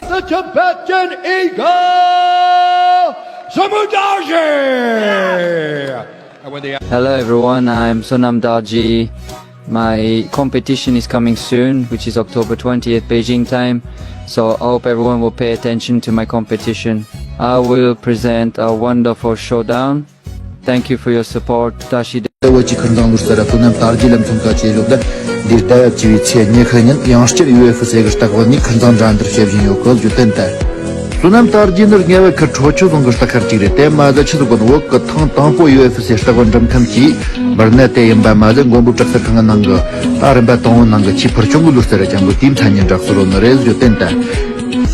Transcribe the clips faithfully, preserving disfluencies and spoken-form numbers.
The Tibetan Eagle, Sonam Dorji! And when they Hello everyone, I'm Sonam Dorji. My competition is coming soon, which is October twentieth Beijing time. So I hope everyone will pay attention to my competition. I will present a wonderful showdown. Thank you for your support. བཀྲ་ཤིས་བདེ་ལེགས། བོད་ཀྱི་ཁུར་འཛིང་ལུགས་གསར་བ་བསོད་ནམས་དར་རྒྱས་ལ་མཚོན་ཁ་ཆེ་ལོ་ལྟར་འདིར་ཟླ་བཅུ་བའི་ཚེས་ཉི་ཤུ་ཉིན་ཡང་བསྐྱར་ཡུ་ཨེཕ་སི་གི་སྟེགས་བུ་ནས་ཁུར་འཛིང་འགྲན་བསྡུར་བྱེད་བཞིན་ཡོད་སྐོར་བརྗོད་དོན་དང་། བསོད་ནམས་དར་རྒྱས་ནི་དམྱལ་བའི་ཁུར་ཁྲོ་ཆུ་རྫོང་གི་སྟག་ཁར་གཅིག་རེད། དེ་མ་ཟད་ཆི་ཟིག་གོ་ནི་བོད་ཀྱི་ཐེངས་དང་པོ་ཡུ་ཨེཕ་སི་སྟེགས་བུ་འགྲིམ་མཁན་གྱི་འབུར་ནད་དེ་ཡིན་པ་མ་ཟད་མགོན་པོ་བྲག་གསར་ཁང་གི་ནང་གི་ད་རིམ་པ་དང་པོའི་ནང་གི་ཆེས་ཕུལ་བྱུང་གི་ལུགས་གསར་རེད་ཀྱང་གི་དེའི་མཚན་སྙན་གྲགས་སུ་རོལ་ནི་རེད་བརྗོད་དོན་དང་།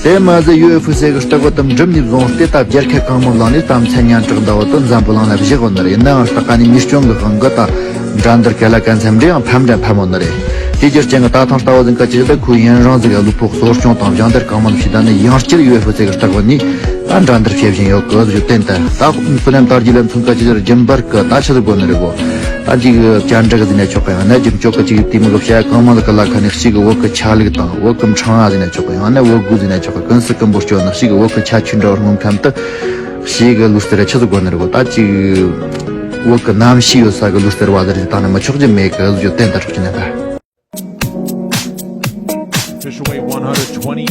དེ་མ་ཟད་ཡུ་ཨེཕ་སི་གི་སྟེགས་བུ་དེ་འགྲིམ་ནས་བཟུང་སྟེ་ད་རྒྱལ་ཁབ་གང་མང་ལ་ནས་ད་མཚན་སྙན་གྲགས་འདྲ་བོ་དེ་འཛམ་བུ་གླིང་ལ་བཞག་ཡོད་ནི་རེད། ཡིན་ནའང་སྟག་ཁ་ནས་མི་སྐྱོན་གི་དབང་གིས་ད་འགྲན་བསྡུར་ག་ལ་ག་འཚམ་འདྲ་ཡང་ཕམ་འདྲ་ཕམ་ཡོད་ནི་རེད། དེ་རྒྱུ་རྐྱེན་གྱིས་ད་ཐེངས་ལྟ་བུ་ཟིན་ག་ཅིག་ད་ཁོའི་ཡུན་རིང་ཟིག་གློ་ཕོགས་གསོ་སྐྱོང་དང་སྦྱོང་བརྡར་གང་མང་བྱས་ད་ནི་ཡང་བསྐྱར་ཡུ་ཨེཕ་སི་གི་སྟེགས་བུ་ནས་ད་འགྲན་བསྡུར་བྱེད་བཞིན་ཡོད་གི་བརྗོད་དོན་དང་། ད་བསོད་ནམས་དར་རྒྱས་ལ་མཚོན་ཁ་ཅིག་རྒྱུན་པར་གི་ད་ཆི་ཟིག་གོ་ནི་རེད་གོ། ད་ཅིག་བཅར་འདྲི་གི་ཟིན་ན་ཆོག་གི། ཡང་ན་རྒྱུན་སྐྱོང་གི་ཅིག་དེ་མི་གི་བྱ་གང་མང་ཟིག་གི་ལ་ཁ་ནས་གཅིག་གི་བོད་གི་ཆ་ལུགས་དང་བོད་གི་འཕྲེང་བ་ཟིན་ན་ཆོག་གི། ཡང་ན་བོད་གོས་ཟིན་ན་ཆོག་གི། ཀུན་སི་ཀུན་པོ་སྐྱོ་ནི་གཅིག་གི་བོད་གི་ཁྱད་ཆོས་འདྲ་བོ་སྔོན་ཁམས་དུ་གཅིག་གི་ལུས་རྩལ་ར་ཆི་ཟིག་གོ་ནི་རེད་གོ། ད་ཅིག་བོད་གི་གནམ་གཤིས་ཡོད་ས་གི་ལུས་རྩལ་བ་ཟིག་རེད། ད་ནི་མི་ཆོག་རྒྱུ་མེད་གི་བརྗོད་དོན་དར་ཆོག་གི་ན་ད། Official weight one hundred twenty